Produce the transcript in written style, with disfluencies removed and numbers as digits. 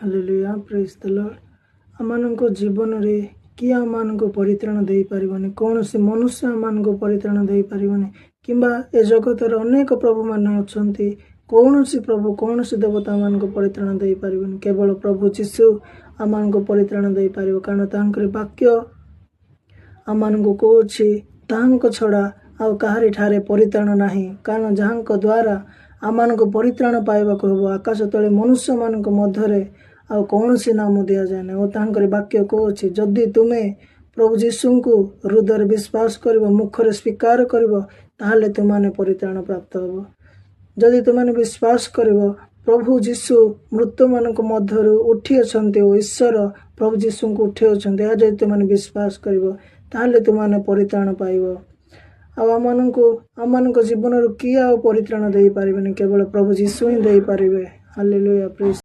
Hallelujah, praise the Lord. ଆମମାନଙ୍କ ଜୀବନରେ କିଏ ଆମମାନଙ୍କୁ ପରିତ୍ରାଣ ଦେଇପାରିବନି। କୌଣସି ମନୁଷ୍ୟ ଆମମାନଙ୍କୁ ପରିତ୍ରାଣ ଦେଇପାରିବନି। କିମ୍ବା ଏ ଜଗତରେ ଅନେକ ପ୍ରଭୁମାନେ ଅଛନ୍ତି, କୌଣସି ପ୍ରଭୁ, କୌଣସି ଦେବତା ଆମମାନଙ୍କୁ ପରିତ୍ରାଣ ଦେଇପାରିବନି। କେବଳ ପ୍ରଭୁ ଯୀଶୁ ଆମମାନଙ୍କୁ ପରିତ୍ରାଣ ଦେଇପାରିବ, କାରଣ ତାଙ୍କରି ବାକ୍ୟ ଆମମାନଙ୍କୁ କହୁଛି, ତାହାଙ୍କ ଛଡ଼ା ଆଉ କାହାରି ଠାରେ ପରିତ୍ରାଣ ନାହିଁ। କାରଣ ଯାହାଙ୍କ ଦ୍ୱାରା ଆମମାନଙ୍କୁ ପରିତ୍ରାଣ ପାଇବାକୁ ହେବ, ଆକାଶ ତଳେ ମନୁଷ୍ୟମାନଙ୍କ ମଧ୍ୟରେ ଆଉ କୌଣସି ନାମ ଦିଆଯାଏ ନାହିଁ। ଓ ତାଙ୍କରି ବାକ୍ୟ କହୁଛି, ଯଦି ତୁମେ ପ୍ରଭୁ ଯୀଶୁଙ୍କୁ ହୃଦୟରେ ବିଶ୍ୱାସ କରିବ, ମୁଖରେ ସ୍ୱୀକାର କରିବ, ତାହେଲେ ତୁମମାନେ ପରିତ୍ରାଣ ପ୍ରାପ୍ତ ହେବ। ଯଦି ତୁମେ ବିଶ୍ୱାସ କରିବ ପ୍ରଭୁ ଯୀଶୁ ମୃତମାନଙ୍କ ମଧ୍ୟରୁ ଉଠିଅଛନ୍ତି ଓ ଈଶ୍ୱର ପ୍ରଭୁ ଯୀଶୁଙ୍କୁ ଉଠେଇଅଛନ୍ତି, ଏହା ଯଦି ତୁମେ ବିଶ୍ୱାସ କରିବ, ତାହେଲେ ତୁମମାନେ ପରିତ୍ରାଣ ପାଇବ। ଆଉ ଆମମାନଙ୍କୁ, ଆମମାନଙ୍କ ଜୀବନରୁ କିଏ ଆଉ ପରିତ୍ରାଣ ଦେଇପାରିବେନି। କେବଳ ପ୍ରଭୁ ଯୀଶୁ ହିଁ ଦେଇପାରିବେ। ହାଲେଲୁୟା, ପ୍ରେଜ୍।